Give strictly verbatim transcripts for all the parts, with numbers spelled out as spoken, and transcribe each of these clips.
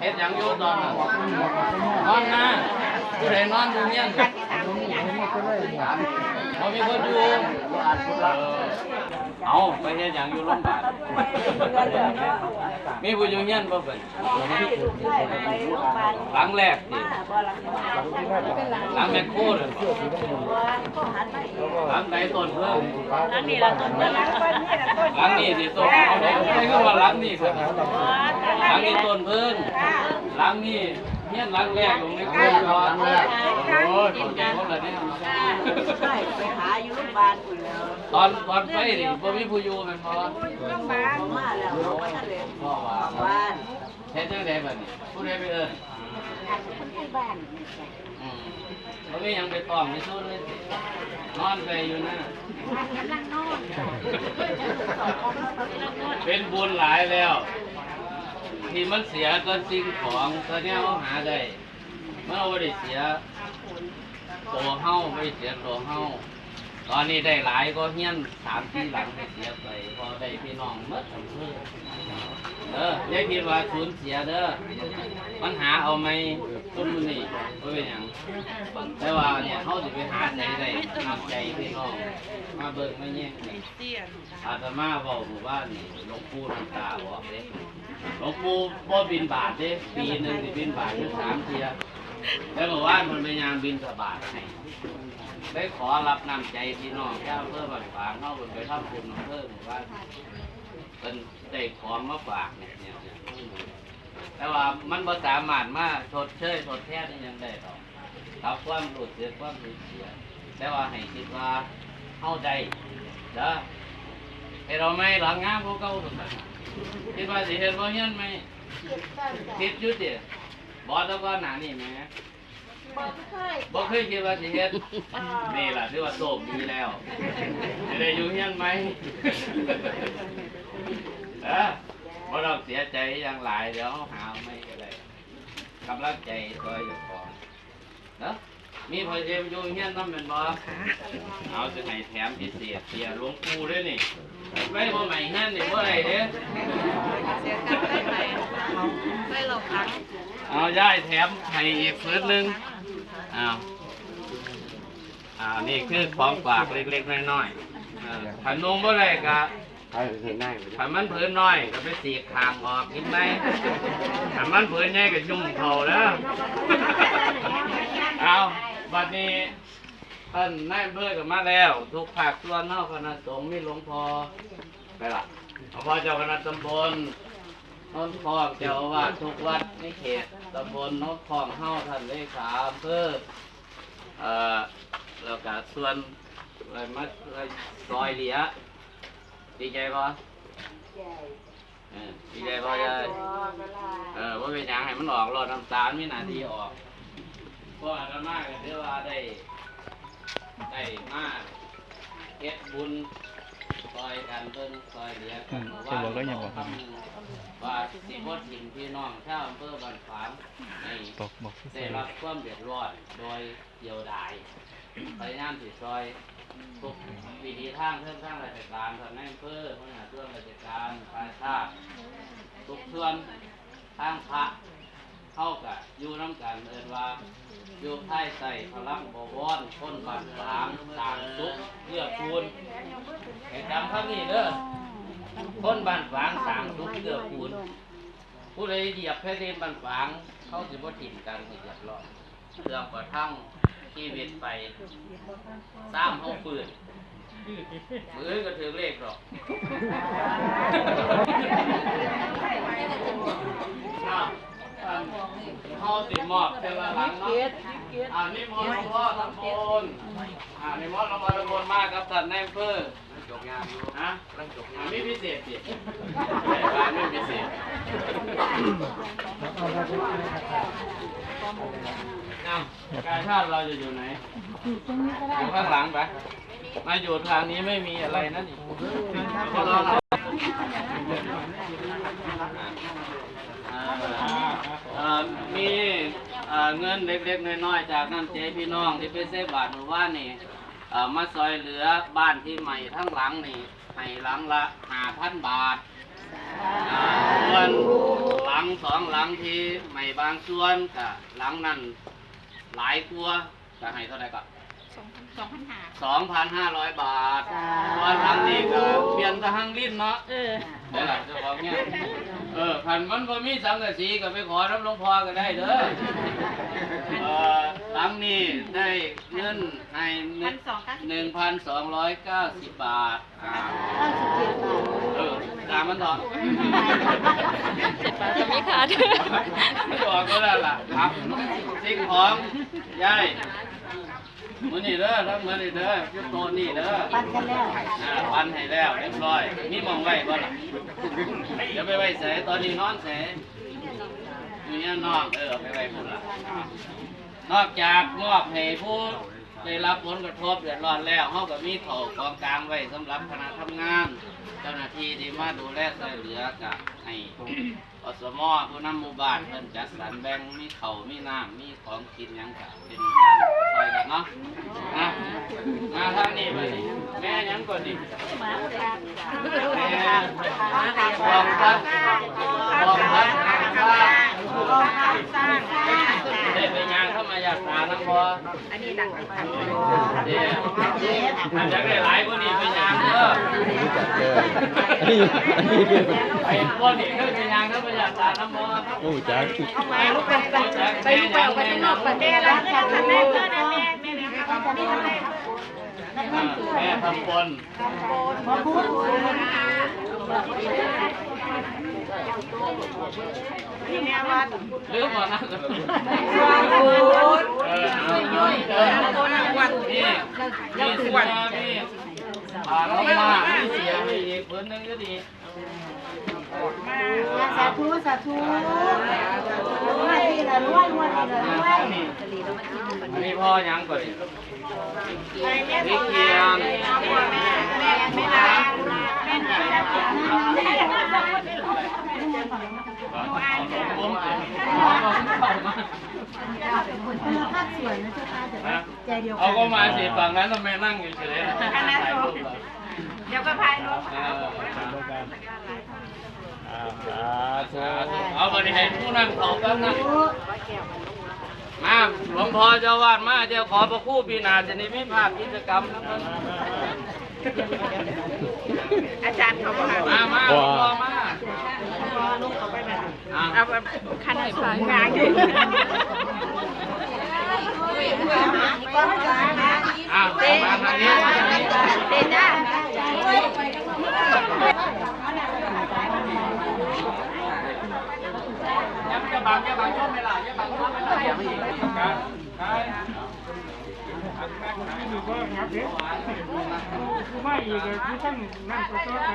เฮ็ดหยังอยู่ตอนนั้น นอนนา ผู้ใดนอนอยู่เฮียน บ่มีคนอยู่ เออ เอาไปเฮ็ดหยังอยู่โรงพยาบาล มีผู้อยู่เฮียนบ่เพิ่น หลังแรกติ หลังแมคโครนั่นบ่ หลังใดต้นเพิ่น หลังนี้ล่ะต้นเพิ่น หลังนี้สิต้นเพิ่น ไม่คือว่าหลังนี้ครับ หลังนี้ต้นเพิ่น หลังนี้เฮียนหลังแรกของแมคโครเนาะ โอ้ย ขอบใจคนละแนวเนาะ ใช่ ไปหาอยู่โรงพยาบาลพุ่นแหล้ว ตอน ตอนไปนี่บ่มีผู้อยู่แม่นบ่ โรงพยาบาล บ่มาแล้ว บ่ทันได้ พ่อว่า บ้าน เฮ็ดจั่งใดบัดนี้ ผู้ใดไปเอิ้น อันผู้ใหญ่บ้านนี่จ้ะ อืม บ่มีหยังไปต้องไปซูนเลยติ นอนไปอยู่นะ กำลังนอนค่ะ เป็นบุญหลายแล้ว ที่มันเสียก็สิ่งของก็แนวหาได้ มันบ่ได้เสียตัวเฮา บ่ได้เสียตัวเฮา ตอนนี้ได้หลายก็เฮียนสามสี่หลังได้เสียไป เพราะได้พี่น้องหมดอำเภอ เด้อ อย่าคิดว่าสูญเสียเด้อ มันหาเอาใหม่ซุมมื้อนี้ บ่เป็นหยัง แต่ว่าเนี่ย เฮาสิไปหาไสได้ น้ำใจพี่น้อง มาเบิ่งมาแยงกัน อาตมาเว้าหมู่บ้านนี่ หลวงปู่น้ำตาออกเด้ หลวงปู่บ่บิณฑบาตเด้ ปีหนึ่งสิบิณฑบาตอยู่สามเทื่อ แต่เมื่อวานเพิ่นไปย่างบิณฑบาตให้ ได้ขอรับน้ำใจพี่น้องชาวอำเภอบ้านฝาง เฮาเพิ่นไปทำบุญอำเภอหมู่บ้าน เพิ่นได้ของมาฝากเนี่ย เนี่ย เนี่ย แต่ว่ามันบ่สามารถมาชดเชยทดแทนอิหยังได้ดอก กับความรู้สึกความสูญเสีย แต่ว่าให้คิดว่าเฮาได้เด้อ เฮ็ดเอาใหม่หลังงามกว่าเก่าซั่นน่ะ คิดว่าสิเฮ็ดบ่เฮียนใหม่ คิดอยู่ติ บ่แต่ก่อนหน้านี้แหม บ่เคย บ่เคยคิดว่าสิเฮ็ด อ่า นี่ล่ะถือว่าโชคดีแล้ว สิได้อยู่เฮียนใหม่ เออ บ่ต้องเสียใจหยังหลาย เดี๋ยวเฮาหาใหม่ก็ได้ กำลังใจซอยเจ้าของเนาะ มีไผสิอยู่เฮียนนำแม่นบ่ เอาสิให้แถมพิเศษเตี้ย หลวงปู่เด้อนี่ ไว้บ่ใหม่เฮียนนี่บ่ได้เด้อ เสียกันได้ไหม ไปหลบหลัง เอายายแถมให้อีกผืนหนึ่ง อ้าว อ่า นี่คือของฝากเล็กๆน้อยๆ เออ คันนุ่งบ่ได้ก็ ใครเป็นนายไป คันมันผืนน้อยก็ไปสีกข้างออก เห็นไหม คันมันผืนใหญ่ก็ยุ่งเข้าแล้ว เอา บัดนี้ท่านนายอำเภอก็มาแล้ว ทุกภาคส่วนเนาะ คณะสงฆ์มีหลวงพ่อ ไปละ หลวงพ่อเจ้าคณะตำบลโนนคอง เจ้าอาวาสทุกวัดในเขตตำบลโนนคองเฮา ท่านเลขาอำเภอ เอ่อ แล้วก็ส่วนอะไรมา อะไรซอยเหลือ ดีใจบ่ ใหญ่ เออ ดีใจบ่ยาย บ่เป็นไร เออ บ่เป็นหยัง ให้มันออกโลด น้ำตามันมีหน้าที่ออก พวกอาตมาก็ถือว่าได้ ได้มาเฮ็ดบุญซอยกัน เบิ่งซอยเหลือกัน อืม เมื่อวาน เจ้าบอกแล้วยังบอก คำหนึ่งว่าสิบ่ถิ่มพี่น้องชาวอำเภอบ้านฝางให้ บอก บอก ได้รับความเดือดร้อนโดยเดียวดาย พยายามสิซอยทุกวิถีทาง เทิงทางราชการ ท่านนายอำเภอ หัวหน้าส่วนราชการ กาชาด ทุกส่วน ทางพระ เฮาก็อยู่นำกัน เอิ้นว่าอยู่ภายใต้พลังบวร คนบ้านฝางสร้างสุขเกื้อกูล ให้จำคำนี้เด้อ คนบ้านฝางสร้างสุขเกื้อกูล ผู้ใดเหยียบแผ่นดินบ้านฝาง เขาสิบ่ถิ่มกันให้เดือดร้อน เรื่องกระทั่งชีวิตไป ตามเฮาปืน มื้ออื่นก็ถือเลขดอก อ้าว อัน เฮาสิมอบเทื่อละหลังเนาะ อ่า นิมนต์หลวงพ่อทำบุญ อ่า นิมนต์หลวงพ่อทำบุญมากับท่านนายอำเภอ ฮะ อ่า มีพิเศษสิ มีพิเศษ อ้าว กาชาดเราจะอยู่ไหน อยู่ข้างหลังไป มาอยู่ทางนี้ไม่มีอะไรนะนี่ เอ่อ เอ่อ มี เอ่อ เงินเล็กๆน้อยๆจากน้ำใจพี่น้องที่ไปใส่บาตรเมื่อวานนี่ เอ่อ มาซอยเหลือบ้านที่ใหม่ทั้งหลังนี่ ให้หลังละห้าพันบาท อ่า ส่วนหลั หลังสองหลังที่ไหม้บางส่วนก็หลังนั้นหลายกว่า ก็ให้เท่าไหร่ก็ สองพัน สองพันห้า สองพันห้าร้อยบาท จ้า ส่วนหลังนี้ก็เปลี่ยนตะหังลิ้นเนาะ เออ เดี๋ยวล่ะเจ้าของเนี่ย เออ คันมันบ่มีสังกะสีก็ไปขอนำหลวงพ่อก็ได้เด้อ เออ หลังนี้ได้เงินให้หนึ่ง หนึ่งพันสองร้อยเก้าสิบ บาท อ่า เก้าสิบเจ็ดบาท เออ ตามมันเถาะ เจ็ดบาทก็มีขาด ออกก็แล้วล่ะครับ สิ่งของ ยาย มื้อนี้เด้อ ทั้งมื้อนี้เด้อ อยู่โต๊ะนี่เด้อ ปันกันแล้ว อ่า ปันให้แล้วเรียบร้อย มีหม่องไว้บ่ล่ะ เดี๋ยวไปไว้ไส ตอนนี้นอนไส อยู่เฮียนน้อง เออ เอาไปไว้พุ่นล่ะ นอกจากมอบให้ผู้ได้รับผลกระทบเดือดร้อนแล้ว เฮาก็มีข้าวของกลางไว้สำหรับคณะทำงาน เจ้าหน้าที่ที่มาดูแลช่วยเหลือ ก็ให้ อสม ผู้นำหมู่บ้านเพิ่นจัดสรรแบ่ง มีข้าว มีน้ำ มีของกินหยังก็เป็นการช่วยกันเนาะ นะ มาทางนี้บัดนี้ แม่หยังก่อนนี่ แม่ทองพัด ทองพัด ได้ไปงานธรรมยาตรานำบ่ อันนี้หนักไปทาง เด้ อันอยากได้หลายกว่านี้ไปย่างเด้อ อันนี้ อันนี้ ไอ้พวกนี้เคยไปย่างเด้อ ไปย่างตาน้ำมัน โอ้ จัก ไปลูกไป ไปลูกไป ไปข้างนอกไป แม่ละ แม่ละ แม่ละ แม่ละ แม่ทำปน ลืมหมดนะ เออ เอา นี่ นี่ เสือ นี่ อ่า ลงมา นี่ เสีย นี่ อีก พื้นหนึ่งก็ดี สาธุ สาธุ งวดนี้ละรวย งวดนี้ละรวย อันนี้พ่อยังก่อน วิเชียน ภาคสวนนะเจ้าค่ะ แต่ว่าใจเดียวกัน เอาก็มาสิ ฝั่งนั้นทำไมนั่งอยู่เฉยๆ ถ่ายรูปอะ เดี๋ยวก็ถ่ายรูป เออ อ่า สาธุ สาธุ เอาบัดนี้ให้ผู้นั่งเขาแป๊บนะ มา หลวงพ่อเจ้าวาดมา เจ้าขอพระครูปีหน้าจะได้มีภาพกิจกรรมนะเพิ่น อาจารย์เขาบอกค่ะ มา มา หลวงพ่อมา อ่ะ เอาแบบคันไหนผ่านงาน อ่ะ มาทางนี้ เตจ้า อย่าบัง อย่าบังโยมไม่ล่ะ อย่าบังโยมไม่ล่ะ อย่าบัง มาอีกเลย คือท่านนั่นก็ต้องไป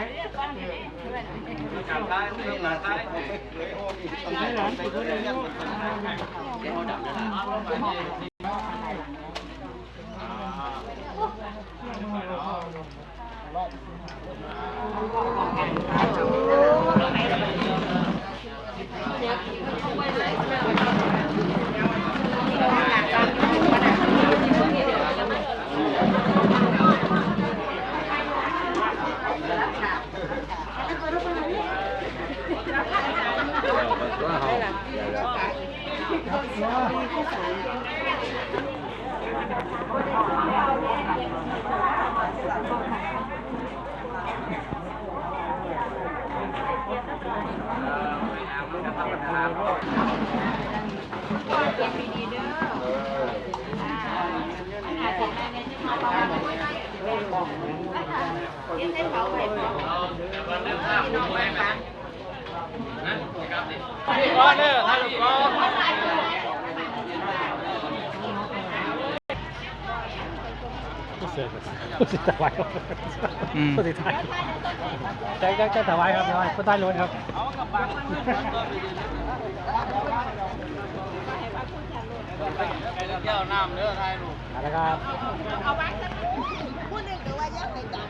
อืม จะ จะ จะถวายครับ ถวาย ก็ได้เลยครับ เที่ยวน้ำเด้อ ถ่ายรูป เอาละครับ เอาไว้สักพูดหนึ่ง หรือว่ายังไงจ๊ะ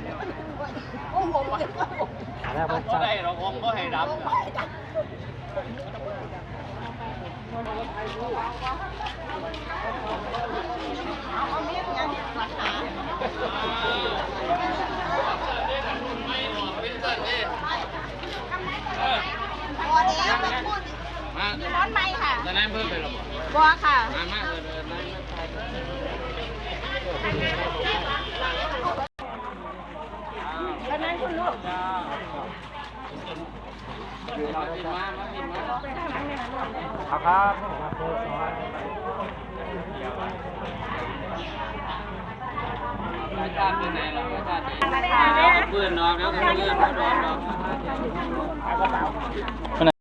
โอ้โห เอาละครับ บ่ได้หรอก ผมบ่ให้ดับ พอแล้ว ไม่พูด มีมอนไหมค่ะ ตอนนั้นเพิ่มไปหรอ บัวค่ะ มามาเออเออนั่ง ครับ เพื่อนน้องแล้วก็เพื่อนน้อง